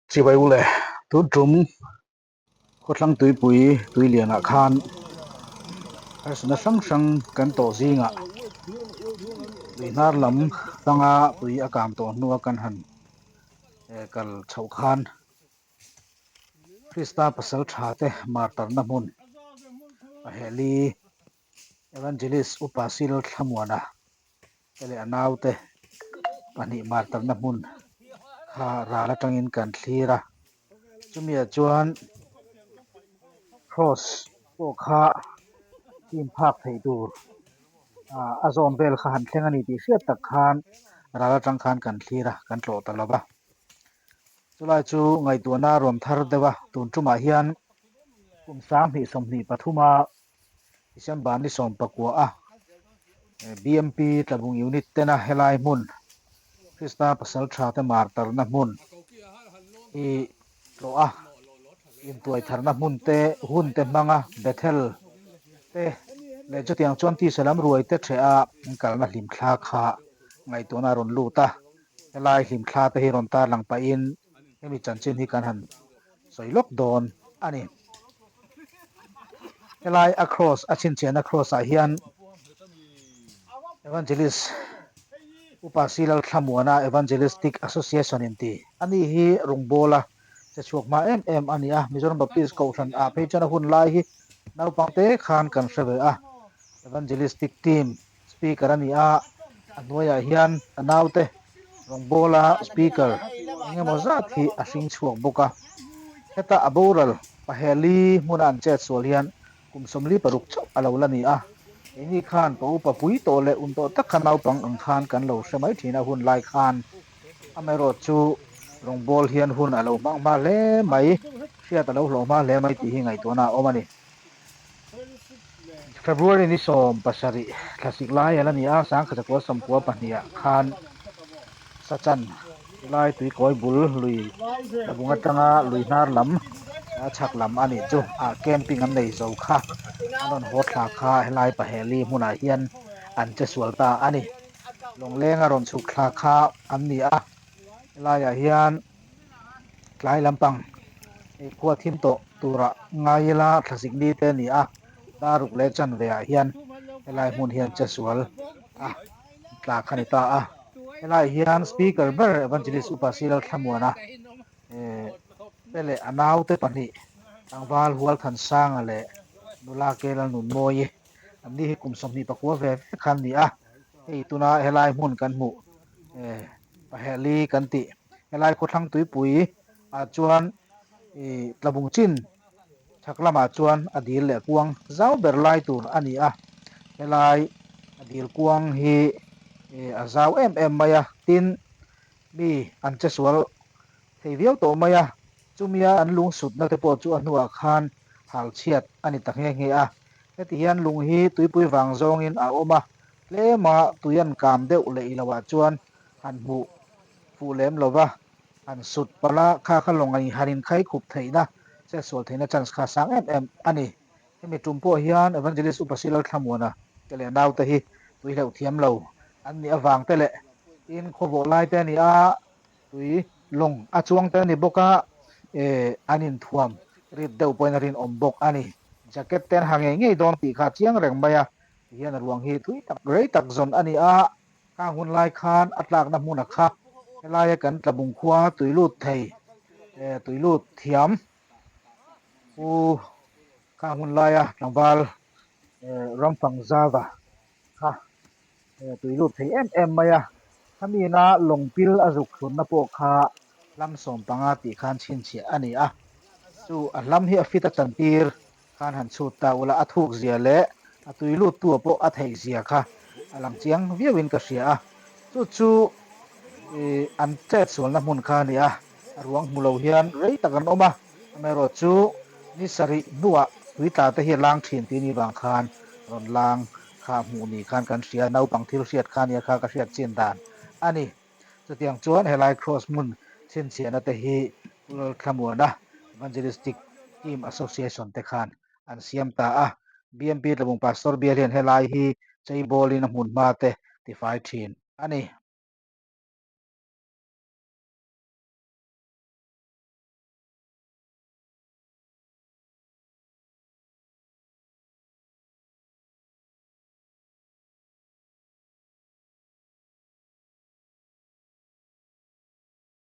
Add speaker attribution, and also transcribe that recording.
Speaker 1: Chibai u le, tun tum khawthlang tuipui tuilianah khan harsatna hrang hrang kan tawh zingah tui hnar lam tanga tui a kang tawh hnua kan han kal chhoh khan Krista pasal tha te martarna hmun Paheli Evangelist Upa Sil Thlamuana te leh a naute pahnih martarna hmun kha ral atangin kan thlir a, chumiah chuan cross pawh kha team phak theih tur ah a zawn vel kha han thleng a ni tih hriat tak khan ral atang khan kan thlir a, kan tlawh ta lo va. Chulai chu ngaihtuahna a rawn thar deuh a, tun tumah hian kum 2023 a December ni 14 a BMP Tlabung Unit tena helai hmun Krista pasal tha te mar tarna hmun hi tlawh a, intuai tharna hmun te hun te hmanga Bethel te leh chutiang chuan tisa lam ruai te ṭheh a an kalna hlimthla kha ngaihtuahna a rawn lut a. Helai hlimthla te hi rawn tarlang pahin hemi chanchin hi kan han sawi lawk dawn a ni. Helai a cross a chhinchhiahna cross ah hian Evangelist Upa Silal Thlamuana Evangelistic Association in ti a ni hi rawngbawla che chhuak hma em em a ni a. Mizoram Baptist Kohhran ah phei chuan a hun lai hi naupang te khan kan hre ve a. Evangelistic Team Speaker a ni a, a hnuaiah hian a naute rawngbawla speaker eng emaw zat hi a hring chhuak bawk a. Heta a boral Paheli hmuna an chet sual hian kum 46 chauh a lo la ni a. Keini khan pa upa pui tawh leh un tawh tak kha naupang ang khan kan lo hre mai thin a hun lai khan. Amaherawh chu rawngbâwl hian hun a lo hmang hma hle mai, hriat a lo hlawh hma hle mai tih hi ngaihtuahna a awm a ni. February ni 17 thlasik lai a la ni a, 1992 ah khan Sachan tilai tuikawi bul lui tlabung atanga lui hnar lam a chhak lam a nih chu ah camping an nei zo kha an rawn haw thla kha helai Paheli hmunah hian an che sual ta a ni. Lawnglenga rawn chhuk thla kha an ni a, helaiah hian Tlai lampang ei khua thim tawh turah ngai ila thlasik ni te a ni a, daruk leh chanve ah hian helai hmun hian che sual a tla kha ni ta a. Helai hian Speaker ber Evangelist Upa Silal Thlamuana te leh a naute pahnih tlangval Hualthansanga leh nula Kelal Nunmawi an ni hi kum 29 ve ve kha an ni a. Hei tuna helai hmun kan hmuh Paheli kan tih helai khawthlang tuipui ah chuan ih tlabung chin chhak lamah chuan a dil leh kuang zau ber lai tur a ni a, helai a dil kuang hi ih a zau em em mai a, tin mi an che sual thei viau tawh mai a, chumia an lung sutna te pawh chu a hnuah khan hal chhiat a ni ta nghe nghe a, heti hian lung hi tuipui vang zawngin a awm a, Tlema tui an kam deuh leh i loah chuan han hmuh fuh lem lo va, han sut palh a, kha kha lawng a han inkhai khup theihna, chetsual theihna chance kha a sang em em a ni. Hemi tum pawh hian Evangelist Upa Silal Thlamuana te leh naute hi tui hleuh thiam lo an nih avang te leh tin khawvawh lai te a ni a, tui lawng a chuang te a ni bawk a, eh an inthuam rit deuh pawhin a rinawm bawk a ni. Jacket te an ha ngei ngei dawn tih kha a chiang reng mai a, Tihian a ruang hi thui tak rei tak zawn a ni a, khang hun lai khan a tlakna hmun a kha helaia kan tlabung khua tui lut thei eh tui lut thiam pu khang hun laia tlangval eh ramfang zava kha eh tui lut thei em em mai a, khamiina lawngpil a zuk thlunna pawh kha hlam 15 tih khan chhinchhiah a ni a, chu a hlam hi a fit a chantir Khan han chhut ta ula a thuk zia leh a tui lut tu pawh a theih zia kha a lang chiang viau in ka hria a, chu chu ih an chet sualna hmun kha a ni a, a ruang hmu lo hian rei tak an awm a, amaherawh chu ni sarih hnuah tui tla te hi a lang thin tih ni vang khan rawn lang kha hmuh ni khan kan hria, naupang thil hriat kha nia kha ka hriat chin dan a ni. Chutiang chuan helai Cross hmun chhinchhiahna te hi Pu Lalthlamuana Evangelistic Team Association te khan an siam ta a. BMP Tlabung Pastor Bial hian helai hi cheibawlin a hmun hma te tifai thin a ni.